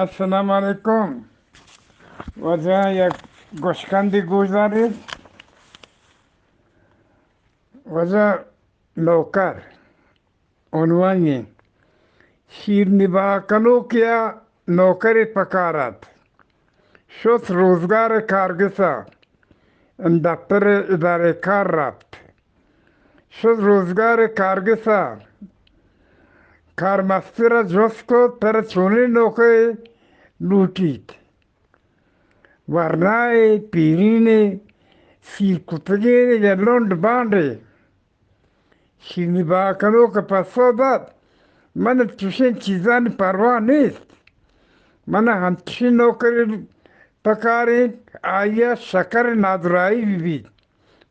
السلام علیکم۔ واجہ یک گوشکندی گوش دارید۔ واجہ نوکر عنوانی شیرنی بہا کنوکیا نوکرے پکار ات۔ شت روزگار کارگسا، دفتر ادارہ کار رفت۔ شت روزگار کارگسا، کارمسترا جست کت، ترا چونیں نوکرے لوٹیت؟ ورنائے، پیرینے، سیر کتگینے یا لنڈ بانڈے؟ شیرنی بہا کنوک پسو دات، من چشیں چیزانی پرواہ نیست۔ من ہنچشیں نوکرے پکاریں، آئیا شکر نادراہی بہ بیت،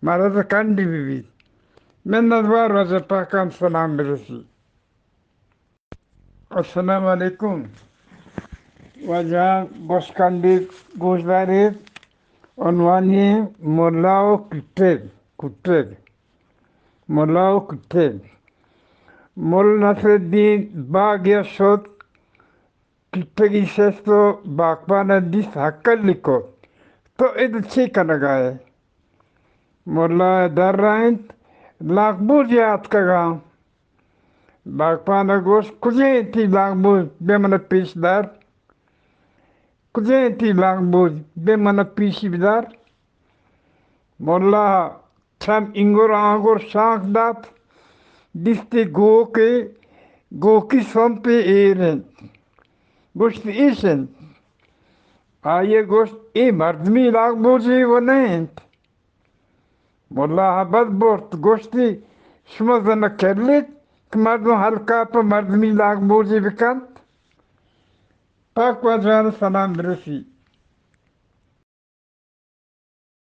مرض کنڈی بہ بیت۔ منتوار، واجہ پاکان سلام برسی۔ السلام علیکم۔ واجہ گوشکندی گوش دارید، عنوانی ملا و کٹگ، کٹگ، ملا و کٹگ۔ ملا نصرالدین باگیا شت، کٹگی شست و باگبانا دیست، ہکلی کت، تو ادا چے کنگا ئے؟ ملا درائینت، لانکبوجے آتکگاں۔ باگبانا گوشت، کجا انت تئی لانکبوج؟ بیا منا پیش دار۔ کجا انت تئی لانکبوج؟ بیا منا پیشی بدار۔ ملا چم اینگر آنگر شانک دات، دیستی گوکے، گوکی سمپے ایر انت۔ گوشت، ایش انت۔ آئی ء گوشت، اے مردمی لانکبوجے و نہ انت۔ ملا ہبد برت، گوشتی، شما زنہ کلیت کہ مردم ہلکا پہ مردمی لانکبوجے بکنت؟ پاک واجہان سلام برسی۔